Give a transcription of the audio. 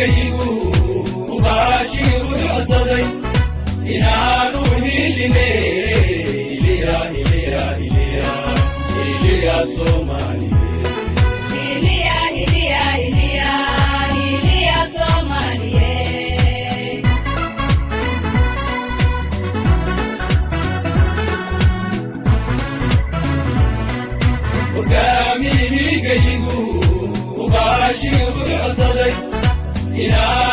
Hogaamihigaygu Mubaashir u codsaday inaanu hiline. Hiliya, hiliya, hiliya, hiliya Soomaaliye. Hiliya, hiliya, hiliya, hiliya Soomaaliye. Hogaamihigaygu Mubaashir u codsaday inaanu